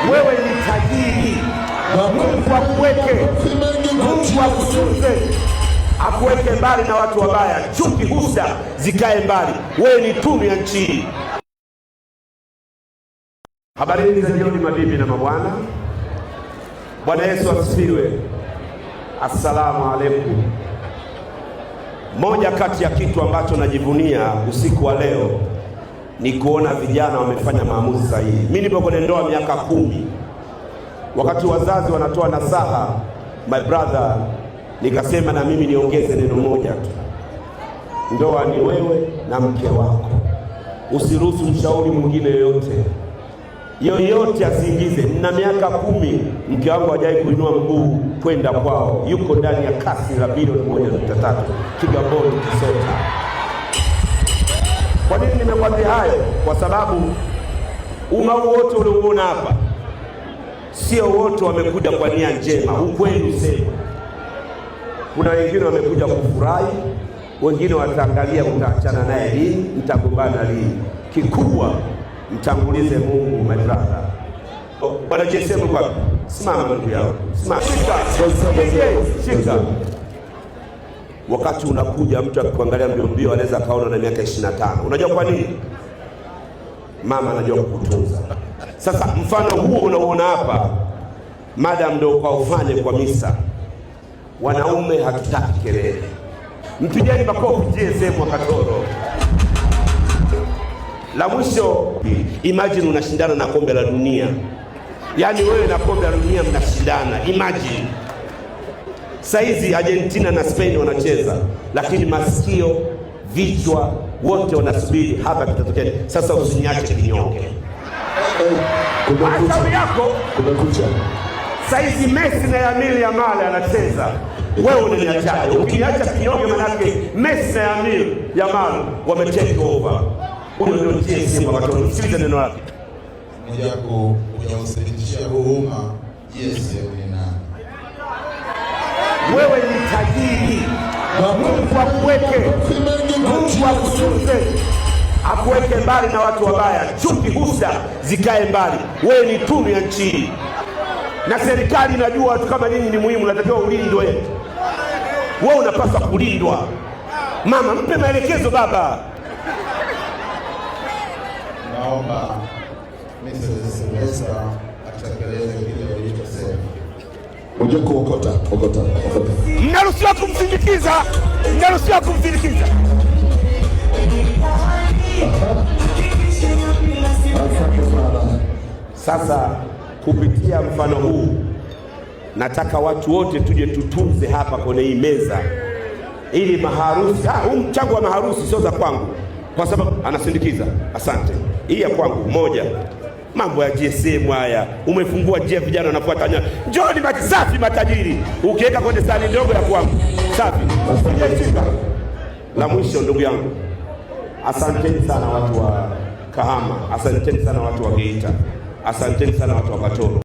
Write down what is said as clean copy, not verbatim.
Wewe ni tajiri, Mungu akuweke, Mungu akutunze, akuweke mbali na watu wabaya, chuki, husda zikae mbali. Wewe ni tunu ya nchi hii. Habari za jioni, mabibi na mabwana. Bwana Yesu asifiwe. Assalamu alaikum. Moja kati ya kitu ambacho najivunia usiku wa leo ni kuona vijana wamefanya maamuzi sahihi. Mimi nipo kwenye ndoa miaka 10. Wakati wazazi wanatoa nasaha, my brother, nikasema na mimi niongeze neno moja tu: ndoa ni wewe na mke wako, usiruhusu mshauri mwingine yoyote yoyote asiingize. Na miaka 10 mke wangu hajawahi kuinua mguu kwenda kwao, yuko ndani ya kasi la bilioni 1.3 Kigamboni Kisota. Kwa nini nimekwambia hayo? Kwa sababu umma huu wote uliouona hapa sio wote wamekuja kwa nia njema. Ukweli useme, kuna wengine wamekuja kufurahi, wengine wataangalia utaachana naye lini, mtagombana lini. Kikubwa mtangulize Mungu, my brother. Bwana GSM kwa simama, ndugu yangu, simama, shika, shika. Wakati unakuja mtu akikuangalia mbio mbio anaweza akaona na miaka 25. Unajua kwa nini? Mama anajua kukutunza. Sasa mfano huo unaoona hapa, madam, ndio ukaufanye kwa misa. Wanaume hatutaki kelele. Mpigeni makofi GSM wa Katoro. La mwisho, imagine unashindana na kombe la dunia, yaani wewe na kombe la dunia mnashindana. Imagine saizi Argentina na Spain wanacheza, lakini masikio, vichwa wote wanasubiri hapa kitatokea. Sasa usiniache kinyonge. Shauri yako. Kumekucha. Saizi Messi na Lamine Yamal anacheza, wewe unaniachaje? Ukiniacha kinyonge, manake Messi na Lamine Yamal wame take over. Huyo ndio GSM wa Katoro. Sikiliza neno lake. Mwijaku, hujauthibitishia huu umma GSM ni nani? Wewe ni tajiri, Mungu akuweke, Mungu akutunze, akuweke mbali na watu wabaya, chuki, husda zikae mbali. Wewe ni tunu ya nchi hii, na serikali inajua watu kama nyinyi ni muhimu, natakiwa ulindwe. Wewe unapaswa kulindwa. Mama, mpe maelekezo baba. Naomba Mrs. Sylvester atekeleze kile ulichosema. Mwijaku, okota, okota, okota. Mnaruhusiwa kumsindikiza, mnaruhusiwa kumsindikiza. Asante sana. Sasa kupitia mfano huu nataka watu wote tuje tutunze hapa kwenye hii meza ili maharusi, huu mchango wa maharusi sio za kwangu, kwa sababu anasindikiza. Asante, hii ya kwangu moja. Mambo ya GSM haya, umefungua njia, vijana wanafuata nyayo. Njoni safi matajiri, ukiweka kwenye sahani ndogo ya kwangu safi. Sijashika. La mwisho ndugu yangu, asanteni sana watu wa Kahama, asanteni sana watu wa Geita, asanteni sana watu wa Katoro.